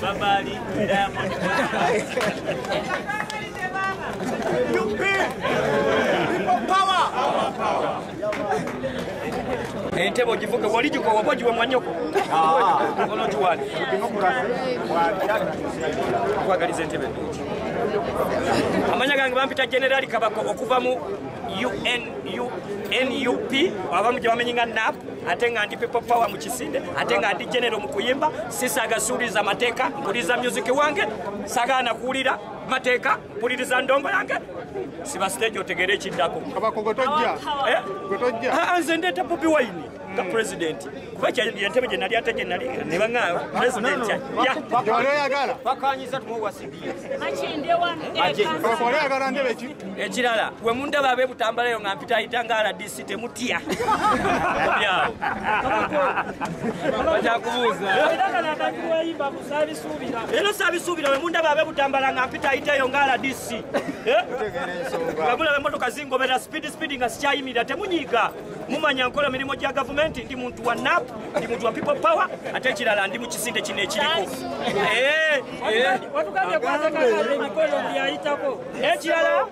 Babali, Diamond. People power. Entebe ogivuge waligikowa oba ogiwa mwanyoko onogiwani okwagaliza entebe ennungi. Amanya gange bampita Generali Kabako okuva mu NUP abamu gye bamenyi nga NAP, ate nga ndi people power mu kisinde, ate nga ndi general mu kuyimba. Sisaaga amateeka, mpuliriza music wange, sagaana kuwulira mateeka, mpuliriza ndongo yange. Siba stage otegere ekiddako. Kabako gwe tojja. Gwe tojja. Nze ndeeta Bobi Wine nga president, kuba entebe gye nali ate gye nali ne baŋŋamba president ya Gyewali oyagala. Twakanyiza tumuwa CDS. Kabako wali oyagala ntebe ki? Ekirala, we mundaba ab'e Butambala eyo nga mpitayita nga RDC, temutya byawo Bajakubuuza. Era saabisuubira. We mundaba ab'e Butambala nga mpitayita eyo nga RDC, nga mulaba emmotoka zingobera speed speed nga sikyayimirira, temunyiiga. Mumanya nkola mirimu gya gavumenti, ndi muntu wa NAP, ndi muntu wa people power, ate ekirala ndi mu kisinde kino ekiriko. Watugambye kwazakakadde emikolo byayitako. Ekirala,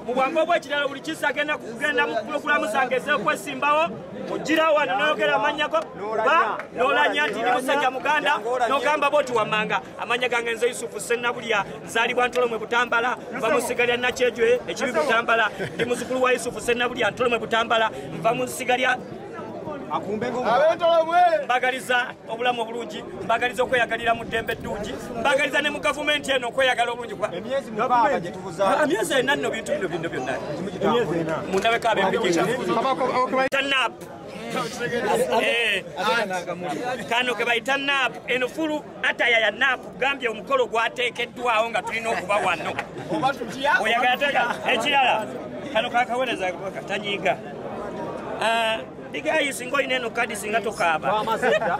mu bwangu obwekirala, buli kisa agenda kugenda mu pulogulaamu zange ez'okwesimbawo, ojjirawo wano noyogera amanyako ba nolanya nti ndi musajja muganda, nogamba bwoti wammanga amanya gange nze Yusufu Sennabulya, nzaalibwa Ntolomwe Butambala, nva mu ssiga lya Nakyejwe ekibi Butambala, ndi muzzukulu wa Yusufu Sennabulya Ntolomwe Butambala, nva mu ssiga lya mbagaliza obulamu obulungi, mbagaliza okweyagalira mu ddembe eddungi, mbagaliza ne mu gavumenti eno okweyagala obulungi kuba Emyezi 6 gye tubuzaako. Emyezi 4 nno bintu bino bino byonna mundabeko ab'empigi. Kabako okay. NAP. Kano ke bayita NAP, eno full attire ya NAP. Gambye omukolo gwateekeddwawo nga tulina okuba wano. Oyagala teeka ekirala kano kakaweereza katanyiiga. Big Eye, singa olina eno kadi singa tokaaba. Twamaze dda.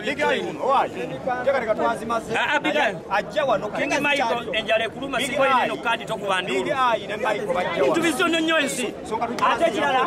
Big Eye, owaaye. Teekateeka twazimaze. Big Eye. Ajja wano. King Michael, enjala ekuluma, singa olina eno kadi tokuba Big nduulu. Eye ne Michael bajja Bintu wano. bizono nnyo ensi. Ate ekirala